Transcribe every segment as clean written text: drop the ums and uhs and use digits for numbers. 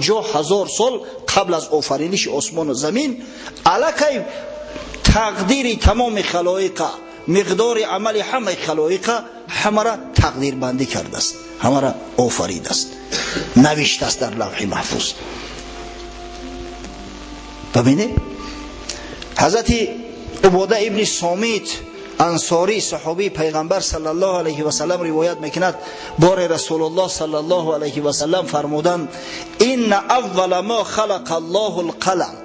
50,000 сол қабл аз офариниши осмону замин аллакай тақдири тамоми халоиқа, миқдори амали ҳамаи халоиқа ҳамара тақдирбандӣ кардааст, ҳамара офаридааст, навиштааст дар лавҳи маҳфуз. Бибинед, ҳазрати Убода ибни Сомит Ансорӣ, саҳобии пайғамбар саллаллоҳу алайҳи васаллам, ривоят мекунад: боре Расулуллоҳ саллаллоҳу алайҳи васаллам фармуданд: инна аввала мо халақа Аллоҳу лқалам.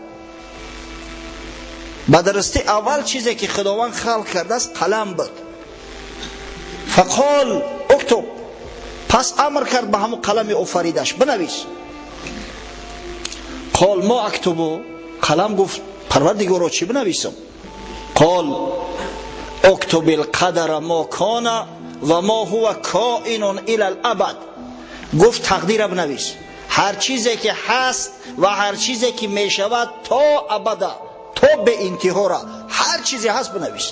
Ба дурустӣ аввал чизе ки Худованд халқ кардааст, қалам буд. Фақол уктуб. Пас амр кард ба ҳамун қалами офаридаш: бинавис. Қол мо актубу. Қалам гуфт: Парвардигоро, чӣ бинависам? Қол اكتب القدر ما كان و ما هو کائن الى الابد. گفت تقدیر بنویس، هر چیزی که هست و هر چیزی که میشود تا ابدا، تا به انتها را، هر چیزی هست بنویس.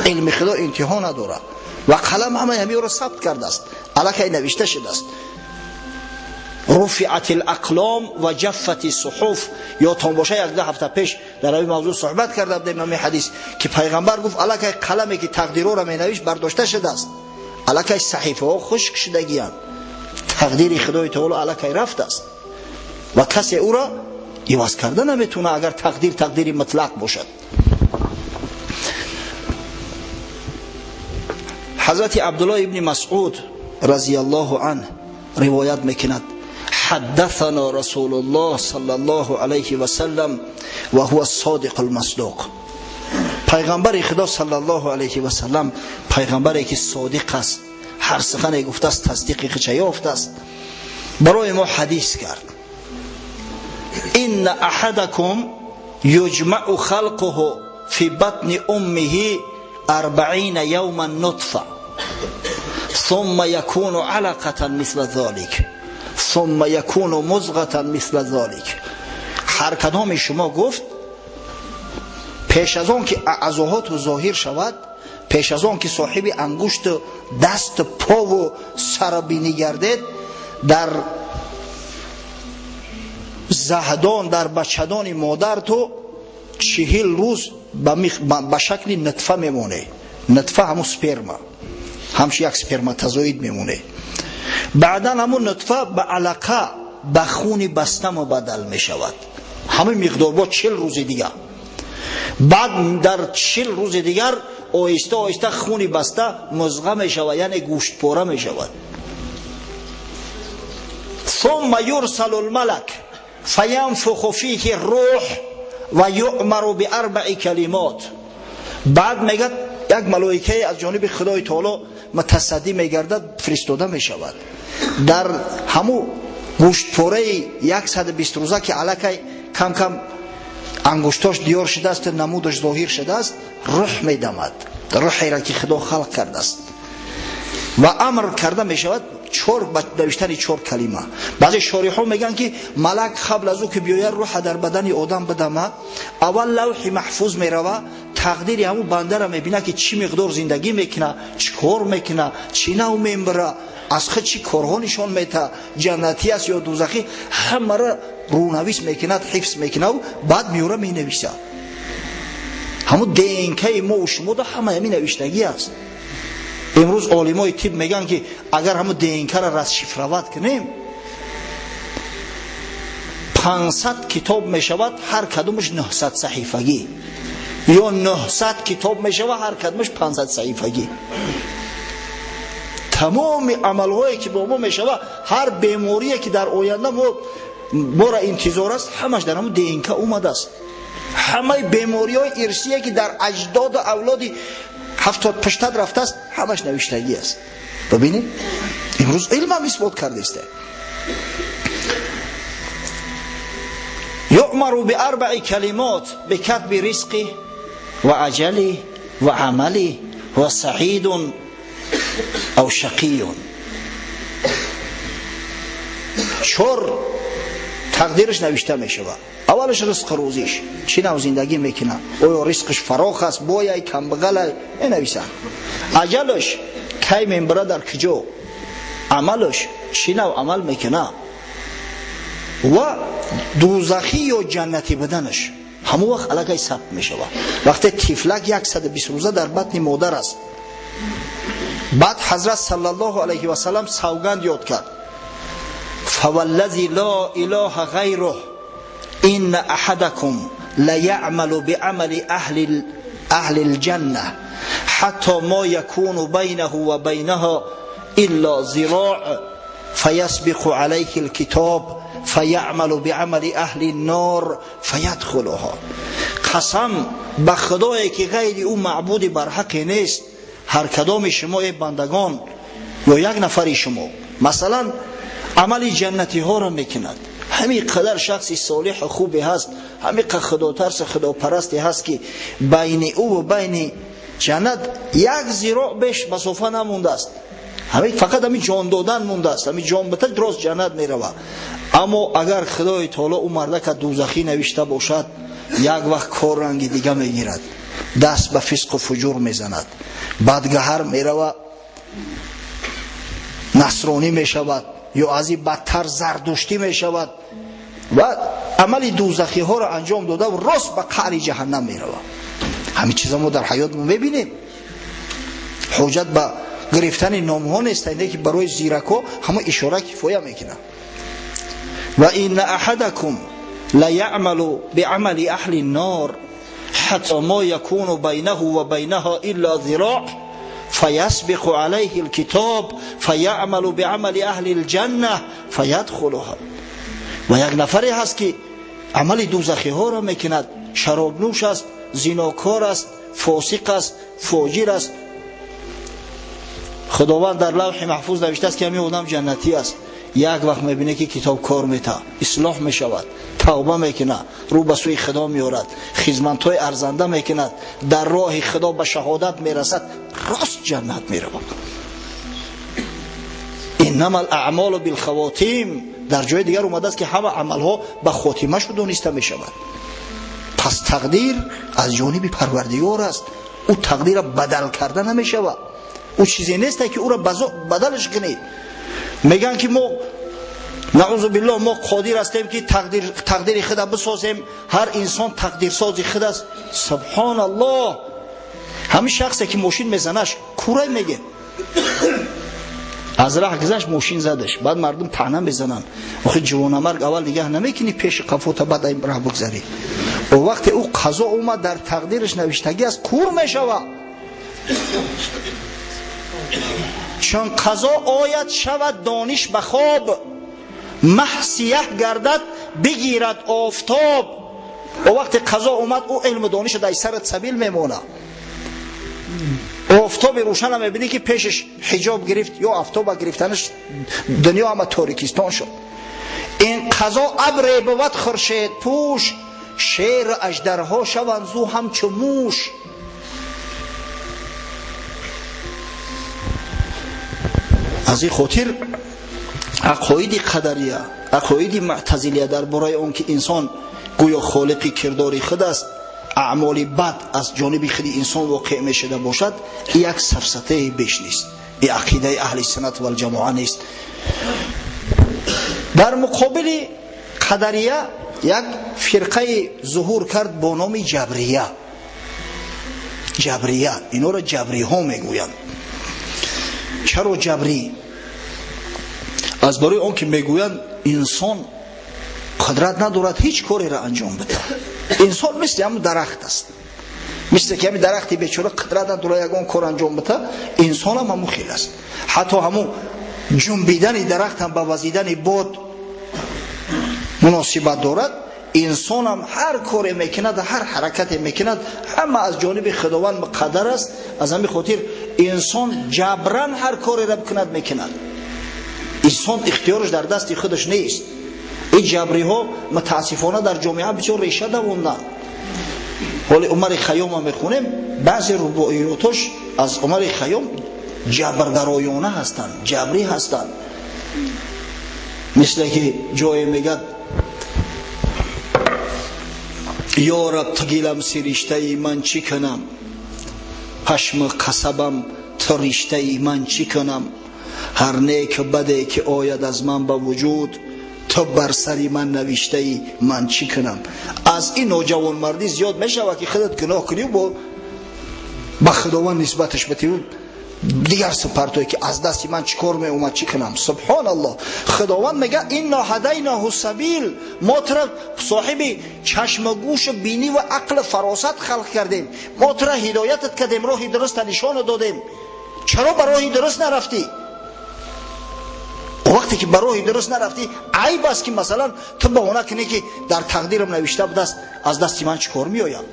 علم خدا انتها ندارد و قلم همه همین را ثبت کرده است، الکی نوشته شده است. رفعت الاقلام و جفت الصحف. یادتان باشه یک ده هفته پیش در این موضوع صحبت کرده بودیم، همین حدیث که پیغمبر گفت الکی قلمی که تقدیرها را مینوشت برداشته شده است، الکی صحیفه ها خشک شدگی‌اند، تقدیر خدای تعالی الکی رفت است و کسی او را عوض کرده نمیتونه اگر تقدیر تقدیر مطلق باشد. حضرت عبدالله ابن مسعود رضی الله عنه روایت میکند: حدثنا رسول الله صلى الله عليه وسلم وهو الصادق المصدوق. پیغمبر خدا صلی الله علیه و سلم، پیغمبری که صادق است، هر سخنی گفته است تصدیق خودش یافته است، برای ما حدیث کرد: ان احدکم یجمع خلقه فی بطن امه 40 یوما نطفه ثم یکون علقة مثل ذلك ثم یکون مضغة مثل ذلك. هر کدام شما، گفت، پیش از آن که اعضاهات ظاهر شود، پیش از آن که صاحب انگشت دست، پا و سر بینی گردید، در زهدان، در بچدان مادر تو 40 روز به شکل نطفه میمونه. نطفه همون سپرما، همش یک سپرماتوزوئید میمونه. بعدا همون نطفه به علقه، به خون بسته مبدل میشود، همه مقدار با 40 روز دیگر. بعد در 40 روز دیگر آهسته آهسته خون بسته مضغه میشود، یعنی گوشت پاره میشود. ثم یرسل الملک فینفخ فیه الروح و یؤمر باربع کلمات. بعد میگد یک ملائکه از جانب خدای تعالی متصدی میگردد، فرستاده میشود. در همو گوشت پاره 120 روزه که الکی کم کم انگشتاش دیار شده است، نمودش ظاهر شده است، روح میدمد، روحی را که خدا خلق کرده است، و امر کرده میشود چهار نوشتن چهار کلمه. بعضی شارح‌ها میگن که ملک قبل از او که بیاید روح در بدن آدم بدمه، اول لوح محفوظ میروه، تقدیر همون بنده را میبینه که چی مقدار زندگی میکنه، چی کار میکنه، چی نوع میبره، از خود چی کارها نشان میده، جنتی است یا دوزخی، همه را رونویس میکند، حفظ میکنه و بعد میوره مینویسه. همون ДНК ما و شما ده همه همین نوشتگی است. امروز عالمای طب میگن که اگر همون ДНК را расшифровать کنیم، 500 کتاب میشود، هر کدومش 900 صحیفگی، یا 900 کتاب میشود، هر کدومش 500 صحیفگی. تمام عملهایی که با ما میشود، هر بیماری که در آینده ما را انتظار است، همش در همون ДНК اومده است. همه بیماری های ارثی که در اجداد و اولاد 70 پشتت رفته است، همش نوشتگی است. ببینید، امروز علم هم اثبات کرده است. یؤمر باربع کلمات بکتب رزقه و اجله و عمله و سعید او شقی. چهار تقدیرش نوشته می شود. اولش رزق روزیش، چی نوع زندگی میکنه، آیا رزقش فراخ است، بایای، کمبغل، نویسن. اجلش، کی میبره، در کجا. عملش، چی نوع عمل میکنه. Ва дӯзахӣ ё ҷаннатӣ буданаш ҳамон вақт аллакай сабт мешавад. Вақте тифлак 120 рӯза дар батни модар аст. Баъд ҳазрат саллаллоҳу алайҳи васаллам савганд ёд кард: фаваллази ла илаҳа ғайруҳ инна аҳадакум лаяъмалу биамали аҳли лҷанна ҳатто мо якуну байнаҳу ва байнаҳа илла зироъ фаясбиқу алайҳи лкитоб фаяъмалу биамали аҳли ннор фаядхулуҳа. Қасам ба худое ки ғайри ӯ маъбуди барҳақе нест, ҳар кадоми шумо эй бандагон ё як нафари шумо масалан амали ҷаннатиҳоро мекунад, ҳамин қадар шахси солиҳу хубе ҳаст, ҳамин қадар худотарсу худопарасте ҳаст ки байни ӯ ва байни ҷаннат як зироъ беш масофа намондааст, ҳамин фақат ҳамин ҷон додан мондааст, ҳамин ҷон бита рост ҷаннат меравад. Аммо агар худои таоло ӯ мардака дӯзахӣ навишта бошад, як вақт кор ранги дига мегирад, даст ба фисқу фуҷур мезанад, бадгаҳар мерава, насронӣ мешавад ё аз ин бадтар зардуштӣ мешавад ва амали дӯзахиҳоро анҷом дода рост ба қаъри ҷаҳаннам меравад. Ҳамин чиза мо дар ҳаёт мебинем. Ҳоҷат ба гирифтани номҳо нест, ки барои зиракҳо ҳама ишора кифоя мекунад. Ва инна аҳадакум лаяъмалу биамали аҳли ннор ҳатто мо якуну байнаҳу ва байнаҳа илла зироъ фаясбиқу алайҳи лкитоб фаяъмалу биамали аҳли лҷанна фаядхулуҳа. Ва як нафаре ҳаст ки амали дӯзахиҳоро мекунад, шаробнӯш аст, зинокор аст, фосиқ аст, фоҷир аст. Худованд дар лавҳи маҳфуз навиштааст ки ҳамин одам ҷаннатӣ аст. Як вақт мебинед ки китоб кор мета, ислоҳ мешавад, тавба мекунад, рӯ ба сӯи худо меорад, хизматҳои арзанда мекунад, дар роҳи худо ба шаҳодат мерасад, рост ҷаннат меравад. Иннама алъамолу билхавотим. Дар ҷои дигар омадааст ки ҳама амалҳо ба хотимашу дониста мешавад. Пас тақдир аз ҷониби парвардигор аст, ӯ тақдирро бадал карда намешавад. Ӯ чизе нест ки ӯро бадалаш кунед. Мегӯянд ки мо наъузу биллоҳ мо қодир ҳастем ки тақдири худа бисозем, ҳар инсон тақдирсози худ аст. Субҳоналлоҳ! Ҳамин шахсе ки мошин мезанаш курай меге, аз раҳ гузашт мошин задаш, баъд мардум таъна мезананд. Охи ҷавонамарг аввал нигаҳ намекунӣ пеши қафота, баъд ай раҳ бигзарӣ. О вақте ӯ қазо омад дар тақдираш навиштагӣ аст, кур мешавад. Чун қазо ояд шавад дониш ба хоб, маҳ сияҳ гардад бигирад офтоб. О вақте қазо омад ӯ илму дониша дар сарат сабил мемонад. Офтоби рӯшана мебинӣ ки пешаш ҳиҷоб гирифт ё офтоба гирифтанаш дунё ҳама торикистон шуд. Ин қазо абре бувад хуршедпӯш, шеру аждарҳо шаванд зу ҳамчу муш. Аз ин хотир ақоиди қадария, ақоиди муътазилия дар бораи он ки инсон гӯё холиқи кирдори худ аст, аъмоли бад аз ҷониби худи инсон воқеъ мешуда бошад, як сафсатаи беш нест. И ақидаи аҳли суннат валҷамоа нест. Дар муқобили қадария як фирқаи зуҳур кард бо номи ҷабрия. Ҷабрия, инҳоро ҷабриҳо мегӯянд. Чаро ҷабрӣ? Аз барои он ки мегӯянд инсон қудрат надорад ҳеҷ кореро анҷом бидиҳад. Инсон мисли ҳамун дарахт аст, мисли ки ҳамин дарахти бечора қудрат надорад ягон кор анҷом бидиҳад, инсон ҳам ҳамун хел аст. Ҳатто ҳамун ҷунбидани дарахт ҳам ба вазидани бод муносибат дорад. Инсон ҳам ҳар коре мекунад, ҳар ҳаракате мекунад, ҳама аз ҷониби худованд муқаддар аст. Аз ҳамин хотир инсон ҷабран ҳар кореро бикунад мекунад. Инсон ихтиёраш дар дасти худаш нест. Ин ҷабриҳо мутаассифона дар ҷомеа бисёр реша давонданд. Ҳоли Умари Хайёмро мехонем, баъзе рубоиётош аз Умари Хайём ҷабргароёна ҳастанд, ҷабрӣ ҳастанд. Мисле ки ҷое мегӯяд: ё раб ту гилам сириштаи ман чӣ кунам, пашму қасабам ту риштаи ман чӣ кунам, ҳар неку баде ки ояд аз ман ба вуҷуд, ту То бар сари ман навиштаӣ, ман чӣ кунам? Аз ин ноҷавонмардӣ зиёд мешавад ки худат гуноҳ кунӣ, бо ба Худованд нисбаташ битӣ, дигар супартое ки аз дасти ман чӣ кор меомад, чӣ кунам? Субҳоналлоҳ. Худованд мегӯяд: инна ҳадайнаҳу сабил, мо туро соҳиби чашму гӯшу бинӣ ва ақлу фаросат халқ кардем, мо туро ҳидоятат кардем, роҳи дуруста нишона додем. Чаро ба роҳи дуруст нарафтӣ? Вақте ки ба роҳи дуруст нарафтӣ, айб аст ки масалан ту баҳона кунӣ ки дар тақдирам навишта будаст, аз дасти ман чӣ кор меояд?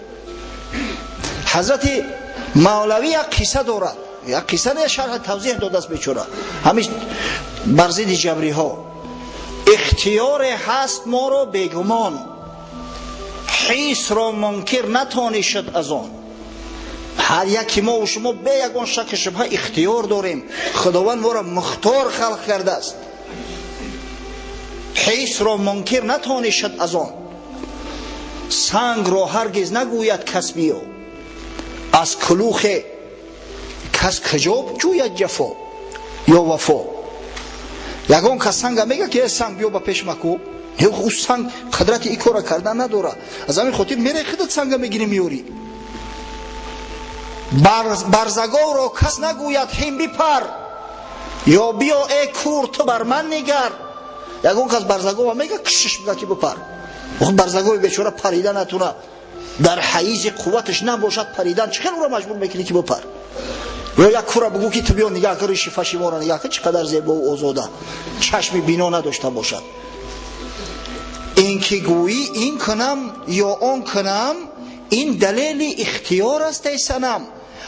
Ҳазрати Мавлавӣ як қисса дорад, як қисса не, шарҳ тавзеҳ додааст бечора, ҳамин бар зидди ҷабриҳо. Ихтиёре ҳаст моро бегумон, ҳисро мункир натонӣ шуд аз он. Ҳар яки мо ва шумо бе ягон шакку шубҳа ихтиёр дорем. Худованд моро мухтор халқ кардааст. Ҳисро мункир натонӣ шуд аз он. Сангро ҳаргиз нагӯяд кас биё, аз кулухе кас куҷо ҷӯяд ҷафо ё вафо. Ягон кас санга мега ки санг биё ба пеш маку, ӯ санг қудрати ин кора кардан надорад. Аз ҳамин хотир мераи худат санга мегирӣ меёрӣ. Барзаговро кас нагӯяд ҳим бипар, ё биё э кур ту бар ман нигар. Ягон кас барзагова мега кишиш бига ки бипар. Барзагови бечора парида натуна, дар ҳаизи қувваташ набошад паридан, чӣ хел ӯро маҷбур мекунӣ ки бипар? Ё як кура бигӯ ки ту биё нигаҳ кун, риши фаши моро нигаҳ кун, чӣ қадар зебову озода, чашми бино надошта бошад. Ин ки гӯӣ ин кунам ё он кунам, ин далели ихтиёр аст эй санам.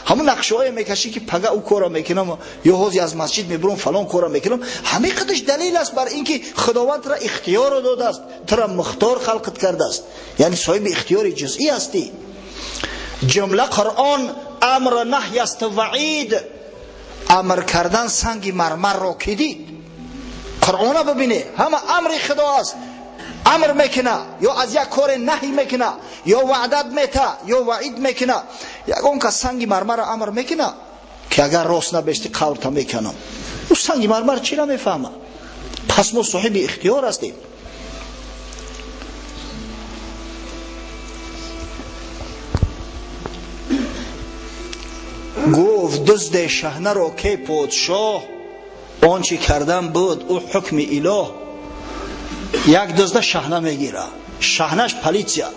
Ҳамун нақшаҳое мекашӣ ки пага ӯ кора мекунам ё ҳози аз масҷид мебурам фалон кора мекунам, ҳамин қадаш далел аст бар ин ки Худованд тура ихтиёрро додааст, тура мухтор халқат кардааст, яъне соҳиби ихтиёри ҷузъӣ ҳастӣ. Ҷумла Қуръон амр наҳй аст ваъид, амр кардан санги мармарро ки дид. Қуръона бибине, ҳама амри Худо аст. Амр мекуна ё аз як коре наҳй мекуна, ё ваъдат мета, ё ваъид мекуна. Ягон кас санги мармарро амр мекуна ки агар рост набести қабрта мекунам. Ӯ санги мармар чӣ намефаҳма? Пас мо соҳиби ихтиёр ҳастем. Гуфт дузде шаҳнаро ке подшоҳ, он чӣ кардан буд ӯ ҳукми илоҳ. Як дузда шаҳна мегира, шаҳнаш полиция,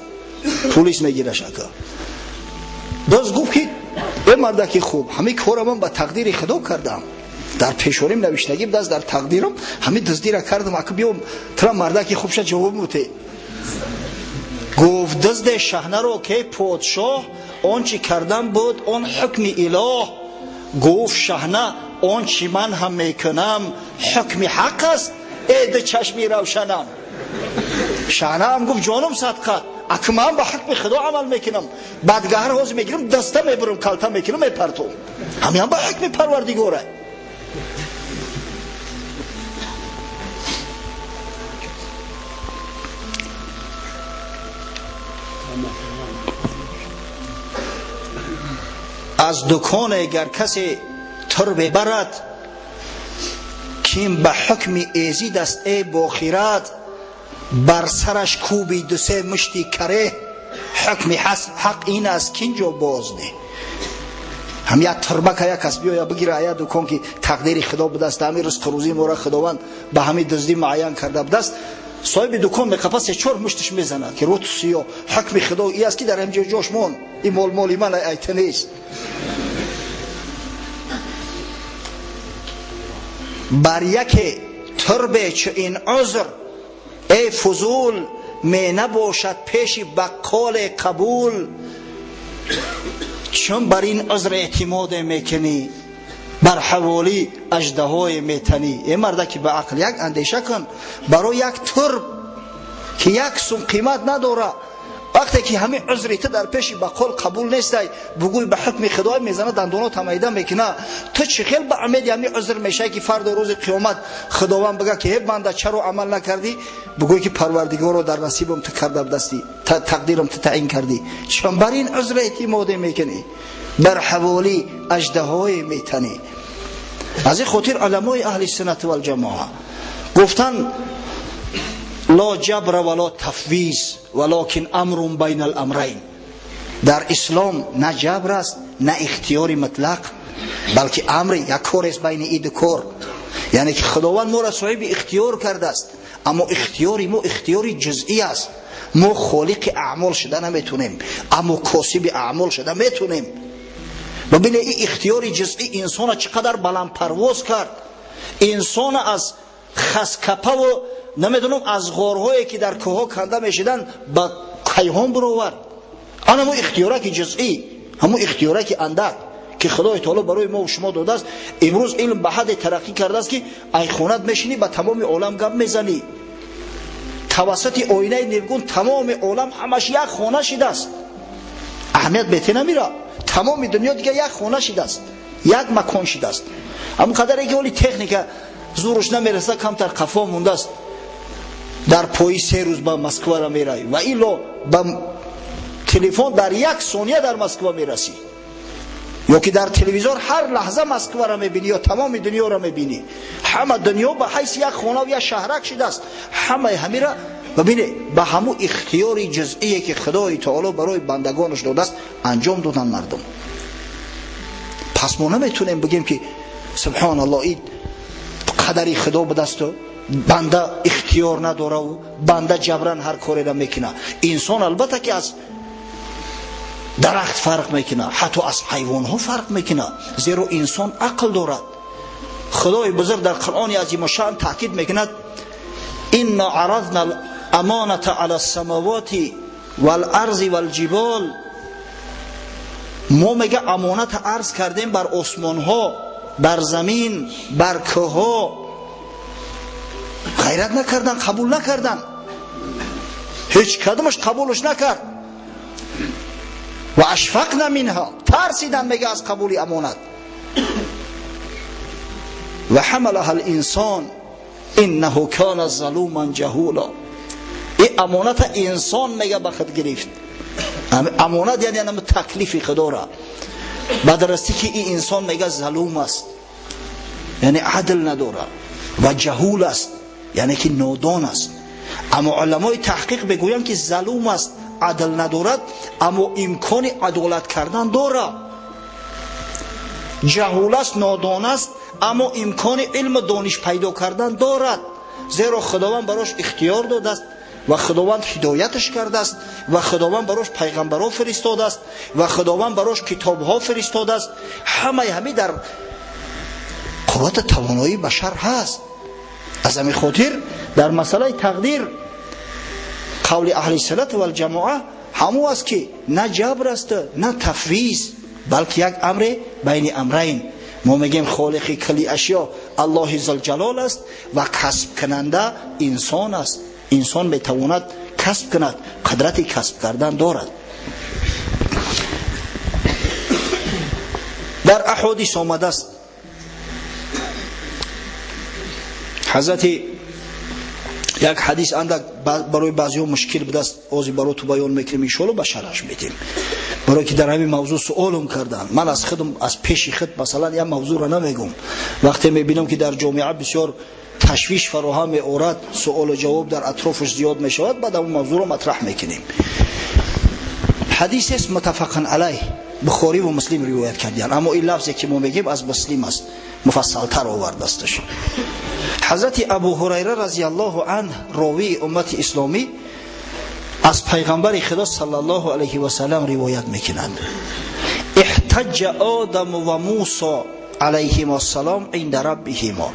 пулис мегира шака. Дузд гуфт ки э мардаки хуб, ҳамин кора ман ба тақдири Худо кардам, дар пешоним навиштагӣ будаст, дар тақдирам ҳамин дуздира кардам, аку биём тура мардаки хубша ҷавоб муте. Гуфт дузде шаҳнаро ке подшоҳ, он чӣ кардан буд он ҳукми илоҳ. Гуфт шаҳна он чӣ ман ҳам мекунам ҳукми ҳақ аст, э ду чашми равшанам. Шаҳнаам гуфт ҷонум садқа, аку ман ба ҳукми Худо амал мекунам, бадгаҳр ҳозир мегирам, даста мебурам, калта мекунам, мепартом, ҳамин ба ҳукми Парвардигора. Аз дуконе гар касе турбе барад, ким ба ҳукми эзид аст э бохират, бар сараш кӯби дусе мушти каре, ҳукми ҳақ ин аст кинҷо бозде. Ҳам як турбака як кас биёя бигира ая дукон ки тақдири Худо будаст, ҳамин ризқу рӯзии моро Худованд ба ҳамин дуздӣ муайян карда будаст. Соҳиби дукон меқапа се-чор мушташ мезанад ки рӯту сиё, ҳукми Худо и аст ки дар ҳамин ҷо ҷош мон, ин мол моли ман айта нест. Бар яке турбе чу ин узр эй фузул, менабошад пеши баққоле қабул. Чун бар ин узр эътимоде мекунӣ, бар ҳаволӣ аждаҳое метанӣ. Э марда ки ба ақл як андеша кун, барои як турб ки як сум қимат надора, вақте ки ҳамин узри ту дар пеши баққол қабул нестай, бугӯй ба ҳукми Худой мезана, дандонот ҳамайда мекуна. Ту чӣ хел ба умеди ҳамин узр мешавӣ ки фардо рӯзи қиёмат Худованд бигӯяд ки ҳе банда чаро амал накардӣ? Бугӯй ки Парвардигоро дар насибам ту карда будастӣ, тақдирам ту таъин кардӣ. Чун бар ин узр эътимоде мекунӣ, бар ҳаволӣ аждаҳое метанӣ. Аз ин хотир уламои аҳли суннат валҷамоа гуфтанд لا جبر ولا تفویض ولکن امر بین الامرین. در اسلام نه جبر است نه اختیار مطلق، بلکه امر یک کار است بین این دو کار. یعنی که خداوند ما را صاحب اختیار کرده است، اما اختیار ما اختیار جزئی است. ما خالق اعمال شده نمیتونیم، اما کاسب اعمال شده میتونیم. ببینید این اختیار جزئی انسان چقدر بلند پرواز کرد. انسان از خسکپه و نمیدونم از غارهایی که در کوه کنده میشدن به کیهان برآورد. آن اختیاره که جزئی، همون اختیاره که اندک که خدای تعالی برای ما و شما داده است. امروز علم به حد ترقی کرده است که ای خونت میشینی به تمام عالم گپ میزنی، توسط آینه نیلگون تمام عالم همش یک خانه شده است. اهمیت بهت نمیره، تمام دنیا دیگه یک خانه شده است، یک مکان شده است. اما قدری که ولی تکنیک زورش نمیرسه، کمتر قفا مونده است. در پای 3 روز به مسکو را میرای و ایلو با تلفن در 1 ثانیه در مسکو میرسی، یا که در تلویزیون هر لحظه مسکو را میبینی یا تمام دنیا را میبینی. همه دنیا به حیث یک خانه و یک شهرک شده است. همه همیره ببینه به همو اختیار جزئی که خدای تعالی برای بندگانش داده است انجام دادن مردم. پس ما نمیتونیم بگیم که سبحان الله این قدری خدا به دست بنده اختیار نداره و بنده جبران هر کاری را میکنه. انسان البته که از درخت فرق میکنه، حتی از حیوان ها فرق میکنه، زیرا انسان عقل دارد. خدای بزرگ در قرآن عظیم الشأن تاکید میکند انا عرضنا الامانة علی السماوات والارض والجبال. ما میگه امانت عرض کردیم بر آسمان ها، بر زمین، بر کوه ها. غیرت نکردن، قبول نکردن، هیچ کدومش قبولش نکرد. و اشفقنا منها، ترسیدن میگه از قبول امانت. و حملها الانسان انه کان ظلوما جهولا. این امانت انسان میگه به خود گرفت. امانت یعنی تکلیف خدا را. به درستی که این انسان میگه ظلوم است، یعنی عدل نداره، و جهول است، یعنی که نادان است. اما علمای تحقیق بگویند که ظلوم است، عدل ندارد، اما امکان عدالت کردن دارد. جهول است، نادان است، اما امکان علم و دانش پیدا کردن دارد، زیرا خداوند براش اختیار داده است و خداوند هدایتش کرده است و خداوند براش پیغمبرها فرستاده است و خداوند براش کتابها فرستاده است. همه در قوت توانایی بشر هست. از همین خاطر در مسئله تقدیر قول اهل سنت و الجماعه همو است که نه جبر است نه تفویض، بلکه یک امر بین امرین. ما میگیم خالق کلی اشیا الله ذوالجلال است و کسب کننده انسان است. انسان میتواند کسب کند، قدرت کسب کردن دارد. در احادیث آمده است حضرت یک حدیث اندک برای بعضی‌ها مشکل بوده است، اوزی برای تو بیان میکنیم انشاءالله به شرحش میدیم. برای که در همین موضوع سوالم کردن، من از خودم از پیش خود مثلا یک موضوع را نمیگم. وقتی میبینم که در جامعه بسیار تشویش فراهم می‌آورد، سوال و جواب در اطرافش زیاد میشود، بعد اون موضوع را مطرح میکنیم. حدیث است متفقا علیه، بخاری و مسلم روایت کردن، اما این لفظی که ما میگیم از مسلم است، مفصلتر آورده استش. حضرت ابو هریره رضی الله عنه راوی امت اسلامی از پیغمبر خدا صلی الله علیه و سلم روایت میکنند: احتج آدم و موسی علیهما السلام عند ربهما.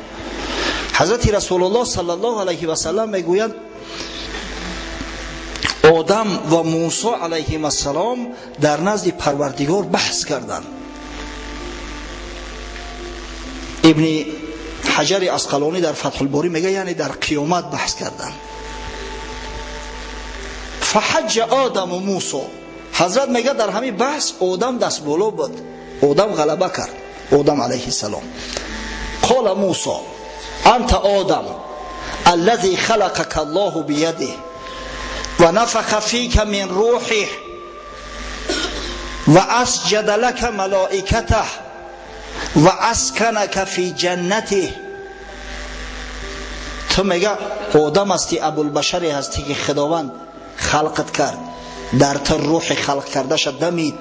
حضرت رسول الله صلی الله علیه و سلم میگویند آدم و موسی علیهما السلام در نزد پروردگار بحث کردند. ابن حجر عسقلانی در فتح الباری میگه یعنی در قیامت بحث کردند. فحج آدم و موسی، حضرت میگه در همین بحث آدم دست بالا بود، آدم غلبه کرد، آدم علیه السلام. قال موسی انت آدم الذي خلقك الله بيده ونفخ فيك من روحه واسجد لك ملائكته واسكنك في جنته. Ту мега одам ҳастӣ, абулбашаре ҳастӣ ки худованд халқат кард, дар ту рӯҳи халқ кардаша дамид,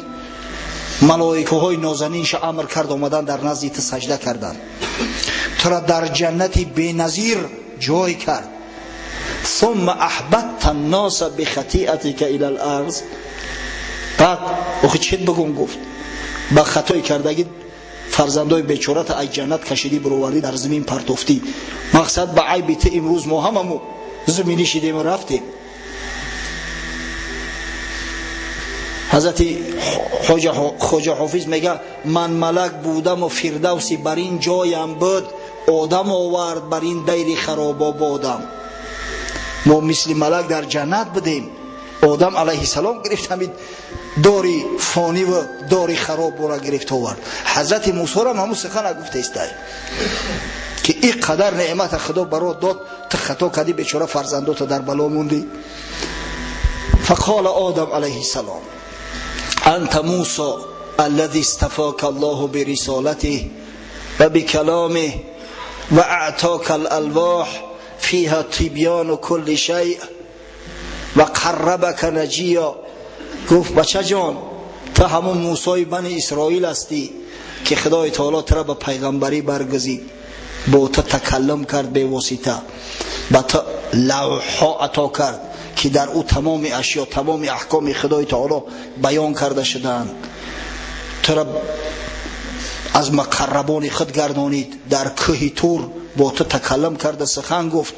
малоикаҳои нозанинша амр кард, омадан дар назди ту саҷда карданд, тура дар ҷаннати беназир ҷой кард. ثم احبطت الناس بخطیئتك الى الارض. بعد охи чит бигум гуфт, ба хатои кардагӣ фарзандои бечората аз ҷаннат кашидӣ, бировардӣ, дар замин партофтӣ. Мақсад ба айби ту имрӯз мо ҳамаму заминӣ шидему рафтем. Ҳазрати Хоҷа Ҳофиз мега ман малак будаму фирдавси бар ин ҷоям буд, одам овард бар ин дайри харобободам. Мо мисли малак дар ҷаннат будем, одам алайҳиссалом гирифт ҳамин дори фониву дори харобора гирифт овард. Ҳазрати Мусорам ҳамун сухана гуфтаистай ки ин қадар неъмата худо барот дод, ту хато кардӣ, бечора фарзандота дар бало мондӣ. فقال آدم علیه السلام انت موسی الذي اصطفاك الله برسالته وبكلامه واعطاك الالواح فيها تبيان كل شيء وقربك نجيا. گفت بچه جان، تو همون موسی بنی اسرائیل هستی که خدای تعالی تو را به پیغمبری برگزید، با تو تکلم کرد به واسطه، با تو لوح‌ها عطا کرد که در او تمام اشیا، تمام احکام خدای تعالی بیان کرده شدند، تو را از مقربان خود گردانید، در کوه تور با تو تکلم کرده سخن گفت.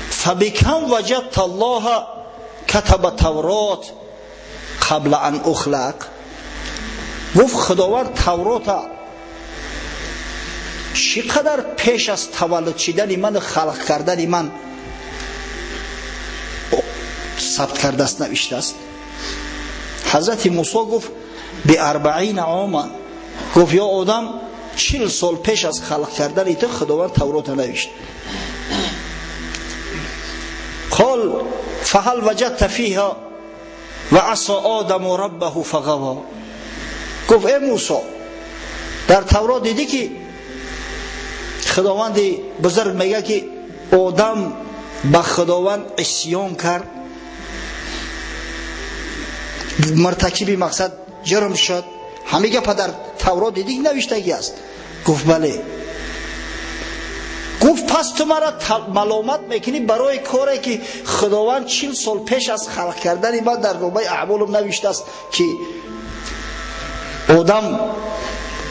فبکم وجدت الله کتب تورات قبل ان اخلق. گفت خداوند تورات چقدر پیش از تولد شدن من، خلق کردن من ثبت کرده است، نوشته است. حضرت موسی گفت به 40 عاما. گفت یا آدم، 40 سال پیش از خلق کردن تو خداوند تورات نوشت. قال فهل وجدت فيها وعصى آدم ربه فغوى. گفت ای موسی، در تورات دیدی که خداوند بزرگ میگه که آدم به خداوند عصیان کرد، مرتکب مقصد جرم شد، همه گپ در تورات دیدی نوشتگی است. گفت بله. گفت پس تو مرا ملامت میکنی برای کاری که خداوند 40 سال پیش از خلق کردن من در نامه اعمالم نوشته است که آدم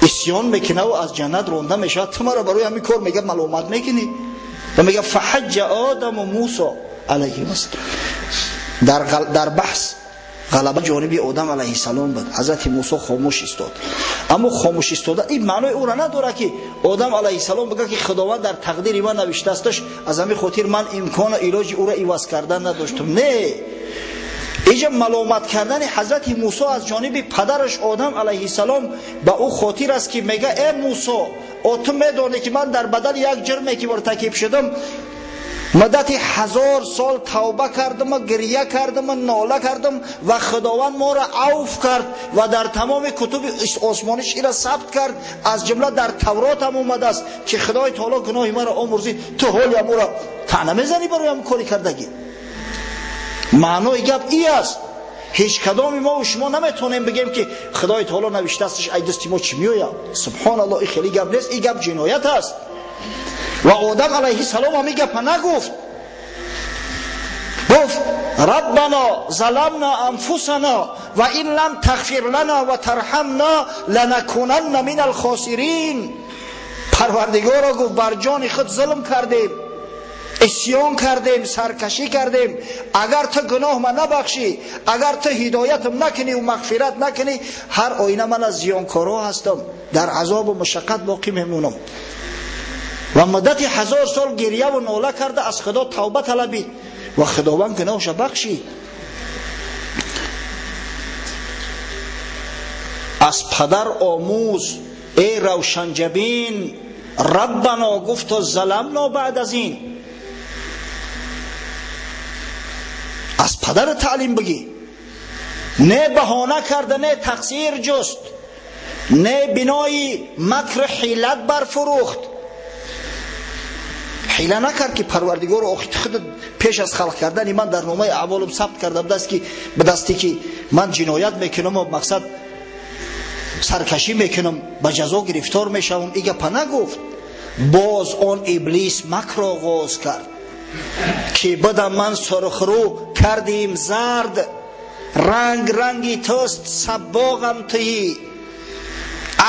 عصیان میکنه و از جنت رانده میشه، تو مرا برای همین کار میگه ملامت میکنی. و میگه فحج آدم و موسی علیه السلام. در بحث غلبه جانب آدم علیه السلام بود، حضرت موسی خاموش ایستاد. اما خاموش ایستاده این معنای او را نداره که آدم علیه السلام بگه که خداوند در تقدیر من نوشته استش، از همین خاطر من امکان علاج او را عوض کردن نداشتم. نه، اینجا ملامت کردن حضرت موسی از جانب پدرش آدم علیه السلام به او خاطر است که میگه ای موسی، تو میدانی که من در بدل یک جرمی که مرتکب شدم مدت 1000 سال توبه کردم و گریه کردم و ناله کردم و خداوند ما را عفو کرد و در تمام کتب آسمانیش این را ثبت کرد، از جمله در تورات هم اومده است که خدای تعالی گناه ما را آمرزید، تو حال ما را طعنه میزنی برای هم کاری کردگی. معنای گپ ای است، هیچ کدام ما و شما نمیتونیم بگیم که خدای تعالی نوشته استش ای دستی ما چی میآید. سبحان الله، این خیلی گپ نیست، این گپ جنایت است. و آدم علیه السلام هم گپ نگفت، گفت ربنا ظلمنا انفسنا و این لم تغفر لنا و ترحمنا لنکونن من الخاسرین. پروردگارا گفت بر جان خود ظلم کردیم، عصیان کردیم، سرکشی کردیم، اگر تو گناه من نبخشی، اگر تو هدایتم نکنی و مغفرت نکنی، هر آینه من از زیانکارا هستم، در عذاب و مشقت باقی میمونم. و مدت 1000 سال گریه و ناله کرده از خدا توبه طلبید و خداوند گناهش بخشید. از پدر آموز ای روشنجبین، ربنا گفت ظلمنا بعد از این. از پدر تعلیم بگی، نه بهانه کرده، نه تقصیر جست، نه بنای مکر حیلت برفروخت. Ҳила накард ки Парвардигор охир худ пеш аз халқ кардани ман дар номаи аъмолам сабт карда будаст ки ба дасте ки ман ҷиноят мекунам ва мақсад саркашӣ мекунам, ба ҷазо гирифтор мешавам. И гапа нагуфт. Боз он иблис макр оғоз кард ки бадам ман сурхрӯ кардим зард, ранг ранги туст сабоғам туӣ,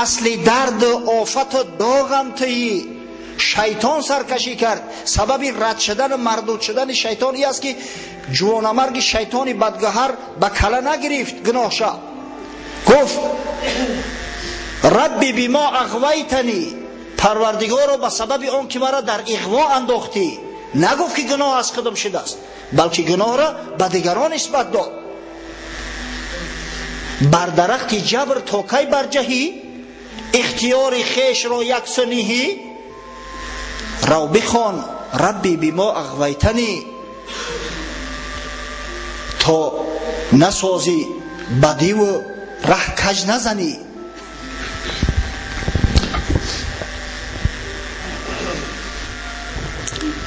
асли дарду офату доғам туӣ. Шайтон саркашӣ кард. Сабаби рад шудану мардуд шудани шайтон и аст ки ҷувонамарги шайтони бадгаҳар ба кала нагирифт гуноҳша. Гуфт рабби бима ағвайтани, Парвардигоро ба сабаби он ки маро дар иғво андохтӣ. Нагуфт ки гуноҳ аз худам шудааст, балки гуноҳро ба дигарон нисбат дод. Бар дарахти ҷабр то кай барҷаҳӣ, ихтиёри хешро яксу ниҳӣ. Рав бихон рабби бима ағвайтани, то насозӣ бадиву раҳ каҷ назанӣ.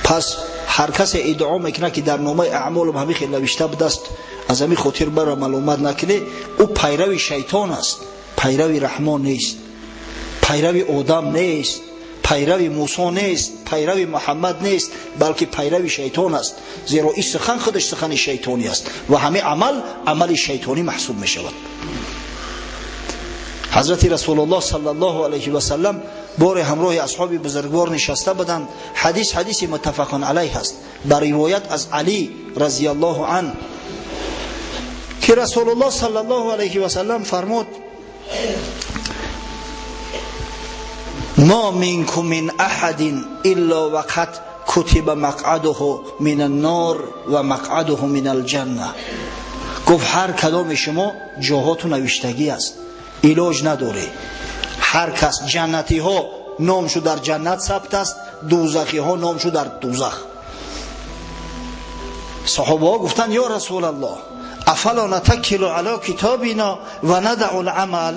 Пас ҳар касе иддао мекунад ки дар номаи аъмолам ҳамин хел навишта будаст, аз ҳамин хотир бара маломат накунӣ, ӯ пайрави шайтон аст, пайрави раҳмон нест, пайрави одам нест, пайрави Мусо нест, пайрави Муҳаммад нест, балки пайрави шайтон аст. Зеро ин сухан худаш сухани шайтонӣ аст ва ҳамин амал амали шайтонӣ маҳсуб мешавад. Ҳазрати Расулуллоҳ саллаллоҳу алайҳи васаллам боре ҳамроҳи асҳоби бузургвор нишаста буданд. Ҳадис ҳадиси муттафақун алайҳ аст, ба ривоят аз Алӣ разияллоҳу ан ки Расулуллоҳ саллаллоҳу алайҳи васаллам фармуд: ма минкум мин аҳадин илла вақад кутиба мақъадуҳу мин аннор ва мақъадуҳу мин алҷанна. Гуфт ҳар кадоми шумо ҷоҳоту навиштагӣ аст, илоҷ надорӣ. Ҳар кас ҷаннатиҳо номшу дар ҷаннат сабт аст, дӯзахиҳо номшу дар дӯзах. Саҳобаҳо гуфтанд: ё Расулаллоҳ, афала натаккилу ало китобина ва надау ламал?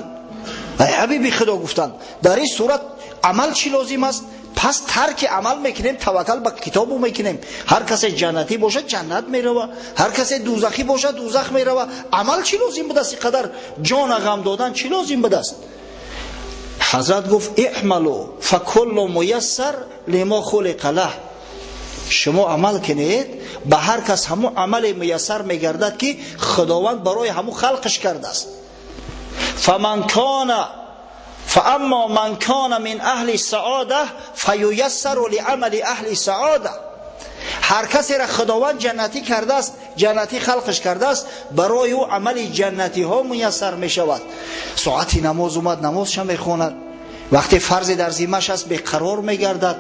Ай ҳабиби Худо, гуфтанд, дар ин сурат амал чӣ лозим аст? Пас тарки амал мекунем, таваккал ба китобу мекунем. Ҳар касе ҷаннатӣ бошад ҷаннат мерава, ҳар касе дӯзахӣ бошад дӯзах мерава. Амал чӣ лозим будааст? Ин қадар ҷона ғам додан чӣ лозим будааст? Ҳазрат гуфт: иъмалу факуллу муяссар лимо хулиқа лаҳ. Шумо амал кунед, ба ҳар кас ҳамун амале муяссар мегардад ки Худованд барои ҳамун халқаш кардааст. фаман кана фааммо ман кана мин аҳли саода фаюяссару лиамали аҳли саода. Ҳар касеро Худованд ҷаннатӣ кардааст, ҷаннатӣ халқаш кардааст, барои ӯ амали ҷаннатиҳо муяссар мешавад. Соати намоз омад, намозша мехонад. Вақте фарзе дар зиммаш аст, беқарор мегардад,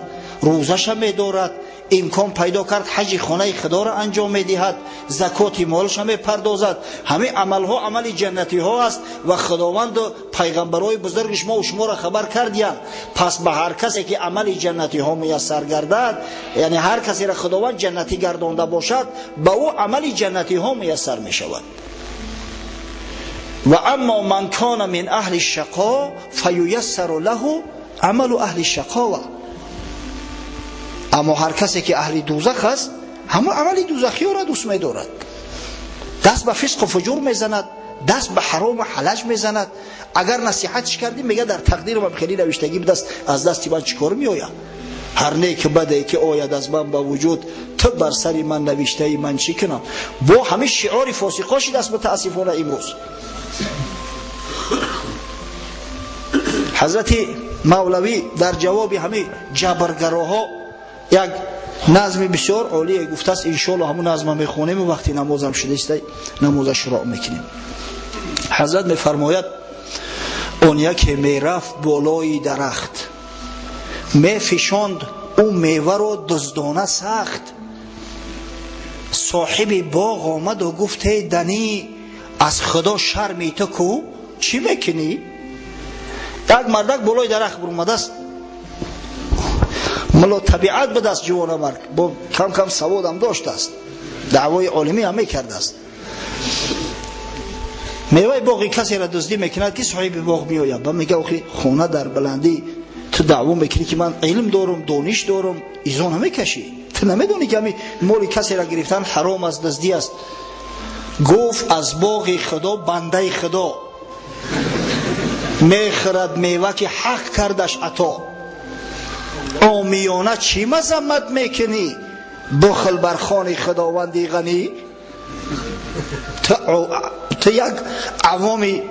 рӯзаша медорад, имкон пайдо кард ҳаҷи хонаи Худоро анҷом медиҳад, закоти молша мепардозад. Ҳамин амалҳо амали ҷаннатиҳо аст ва Худованду пайғамбарои бузурги шумо шуморо хабар кардиянд. Пас ба ҳар касе ки амали ҷаннатиҳо муяссар гардад, яъне ҳар касеро Худованд ҷаннатӣ гардонда бошад, ба ӯ амали ҷаннатиҳо муяссар мешавад. Ва аммо ман кана мин аҳли шақо фаюяссару лаҳу амалу аҳли шақова. Аммо ҳар касе ки аҳли дӯзах аст, ҳамон амали дӯзахиёро дӯст медорад, даст ба фисқу фуҷур мезанад, даст ба ҳарому ҳалаҷ мезанад. Агар насиҳатш кардӣ, мега дар тақдирам хеле навиштагӣ будаст, аз дасти ман чӣ кор меояд? Ҳар неки баде ки ояд аз ман ба вуҷуд, ту бар сари ман навиштаи ман чӣ кунам? Бо ҳамин шиори фосиқо шидааст мутаассифона имрӯз. Ҳазрати Мавлавӣ дар ҷавоби ҳамин ҷабргароҳо як назми бисёр олие гуфтааст. Иншоалло ҳамун назма мехонем ва вақти намозам шудааст намоза шуроъ мекунем. Ҳазрат мефармояд: он яке мерафт болои дарахт, мефишонд ӯ меваро дуздона сахт. Соҳиби боғ омаду гуфт: эй данӣ, аз Худо шарми ту ку, чӣ мекунӣ? Як мардак болои дарахт буромадааст, мало табиат будаст, ҷувонамард бо кам кам саводам доштааст, даъвои олимӣ ҳам мекардааст. Меваи боғи касеро дуздӣ мекунад ки соҳиби боғ меояд, ба мега: охи, хона дар баландӣ, Ту даъво мекунӣ ки ман илм дорам, дониш дорам, изо намекашӣ. Ту намедонӣ ки ҳамин моли касеро гирифтан ҳаром аст, дуздӣ аст. Гуфт аз боғи Худо бандаи Худо мехӯрад мева ки ҳақ кардаш ато. Омиёна чӣ мазаммат мекунӣ? Бухл бар хони Худованди ғанӣ. Ту як авоми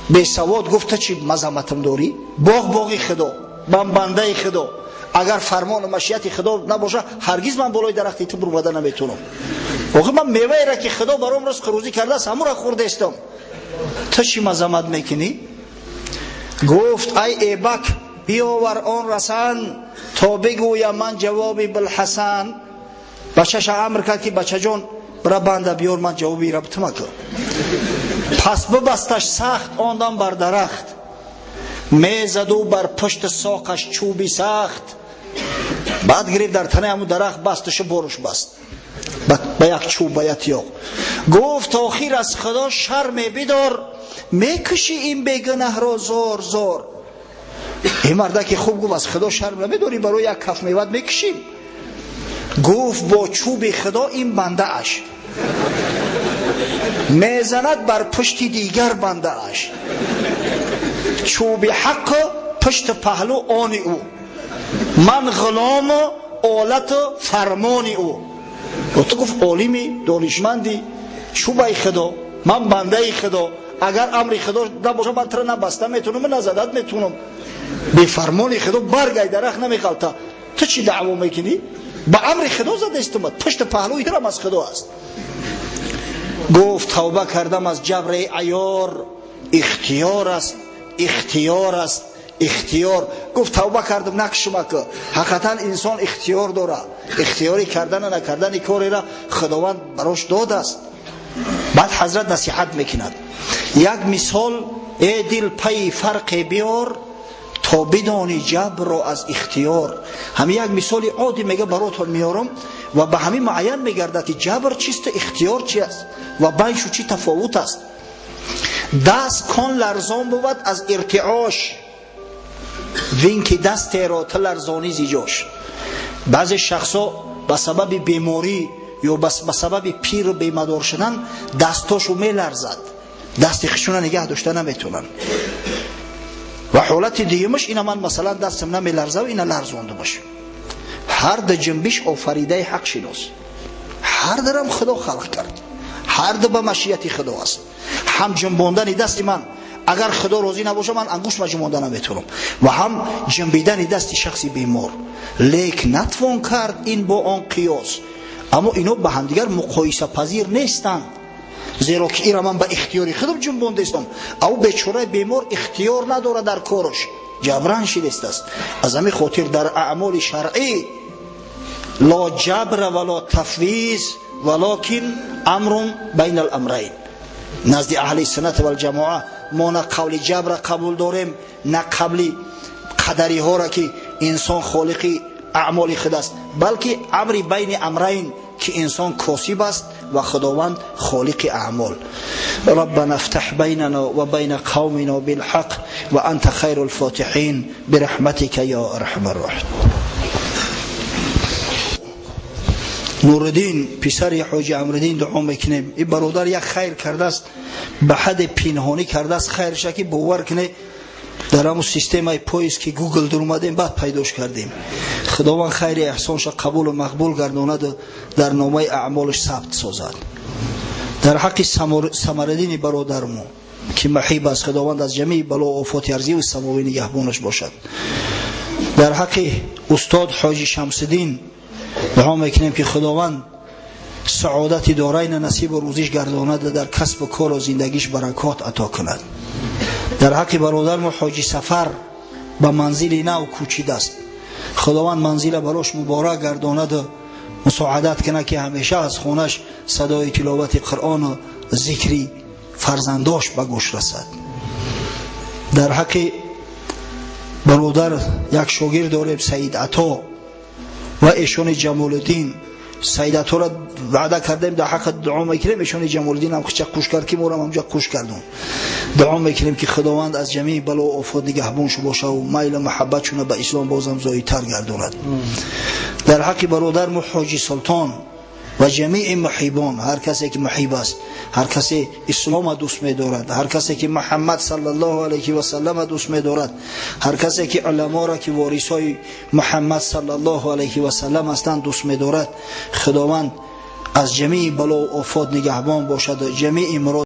бесавод гуфт ту чӣ мазамматам дорӣ? Боғ боғи Худо, ман бандаи Худо. Агар фармону машияти Худо набошад, ҳаргиз ман болои дарахти ту бурмада наметавонам. Охир ман меваеро ки Худо баром ризқу рӯзӣ кардааст, ҳамонро хӯрдаистам. Ту чӣ мазаммат мекунӣ? Гуфт ай эбак, биёвар он расан то бигӯям ман ҷавоби Булҳасан. Бачаша амр кард ки бачаҷон, бира банда биёр, ман ҷавоби ира битума кун. Пас бибасташ сахт он дам бар дарахт, мезаду бар пушти соқаш чӯби сахт. Баъд гирифт дар танаи ҳамун дарахт басташу боруш баст ба як чӯб, ба як тиёқ. Гуфт охир аз Худо шарме бидор, мекушӣ ин бегунаҳро зор зор. Ин мардаки хуб гуфт аз Худо шарм намедорӣ, барои як каф меват мекушим. Гуфт бо чӯби Худо ин бандааш мезанад бар пушти дигар бандааш. Чӯби ҳақ пушти паҳлӯ они ӯ, ман ғулому олату фармони ӯ. Ту гуфт олими донишманди, чӯбаи Худо, ман бандаи Худо. Агар амри Худо набошад, ман туро на баста метавонам, на задат метавонам. Бефармони Худо баргай дарахт намеғалта. Ту чӣ даъво мекунӣ? Ба амри Худо задаистумад, пушти паҳлӯи турам аз Худо аст. Гуфт тавба кардам аз ҷабри аёр, ихтиёр аст, ихтиёр аст, ихтиёр. Гуфт тавба кардам, накшумаку. Ҳақиқатан инсон ихтиёр дорад. Ихтиёри кардану накардани кореро Худованд барош додааст. Баъд ҳазрат насиҳат мекунад. Як мисол: э дил, пайи фарқе биёр то бидонӣ ҷабрро аз ихтиёр. Ҳамин як мисоли оддӣ мега баротон меорам ва ба ҳамин муайян мегардад ки ҷабр чист, ихтиёр чи аст ва байшу чӣ тафовут аст. Даст кон ларзон бувад аз иртиош, вин ки дастеро ту ларзонӣ зиҷош. Баъзе шахсҳо ба сабаби беморӣ ё ба сабаби пиру бемадор шудан дастошо меларзад, дасти хишуна нигаҳ дошта наметавонанд. Ва ҳолати дуюмаш ина ман масалан дастам намеларзав, ина ларзондумаш. Ҳар ду ҷунбиш офаридаи ҳақ шинос, ҳар дурам Худо халқ кард, ҳар ду ба машияти Худо аст. Ҳам ҷунбондани дасти ман, агар Худо розӣ набошад, ман ангушт ҷунбонда наметавонам, ва ҳам ҷунбидани дасти шахси бемор. Лек натвон кард ин бо он қиёс, аммо ино ба ҳамдигар муқоисапазир нестанд, зеро ки ира ман ба ихтиёри худам ҷунбондаистам, ав бечораи бемор ихтиёр надорад дар кораш, ҷабран шидастааст. Аз ҳамин хотир дар аъмоли шаръӣ ло ҷабра вало тафвиз, валокин амрун байна аламрайн. Назди аҳли суннат валҷамоа мо на қавли ҷабра қабул дорем, на қавли қадариҳоро ки инсон холиқи аъмоли худ аст, балки амри байни амрайн ки инсон косиб аст ва Худованд холиқи аъмол. ربنا افتح بيننا وبين قومنا بالحق وأنت خير الفاتحين برحمتك يا أرحم الراحمين. نورالدین پسر حاجی امردین دعا میکنیم. این برادر یک خیر کرده است، به حد پینهانی کرده است خیرش که باور کنه در همون سیستم پویس که گوگل در اومدیم بعد پیداش کردیم. خداوند خیر احسانش قبول و مقبول گرداند و در نامه اعمالش ثبت سازد. در حق سمردین برادرمون که محیب است، خداوند از جمیع بلا و آفات ارضی و سماوی نگهبانش باشد. در حق استاد حاجی شمسدین دعا میکنیم که خداوند سعادت دارین نصیب و روزیش گرداند، در کسب و کار و زندگیش برکات عطا کند. در حق برادرم حاجی سفر به منزل نو کوچیده است، خداوند منزل براش مبارک گرداند و مساعدت کنه که همیشه از خونش صدای تلاوت قرآن و ذکری فرزنداش به گوش رسد. در حق برادر یک شاگرد داریم سعید عطا و ایشون جمالالدین. سعید عطا را وعده کردیم در حق دعا میکنیم، ایشون جمالالدین هم خچه قوش کرد که ما را هم قوش کردم. Дуо мекунем ки Худованд аз ҷамеи бало ва офот нигаҳбонш боша ва майл ва муҳаббатшона ба ислом бозам зоидтар гардонад. Дар ҳаққи бародармо Ҳоҷи Султон ва ҷамеи муҳибон, ҳар касе ки муҳиб аст, ҳар касе ислома дӯст медорад, ҳар касе ки Муҳаммад саллаллоҳу алайҳи васаллама дӯст медорад, ҳар касе ки уламоро ки ворисҳои Муҳаммад саллаллоҳу алайҳи васаллам ҳастанд дӯст медорад, Худованд аз ҷамеи бало ва офот нигаҳбон бошад ва ҷамеи мурод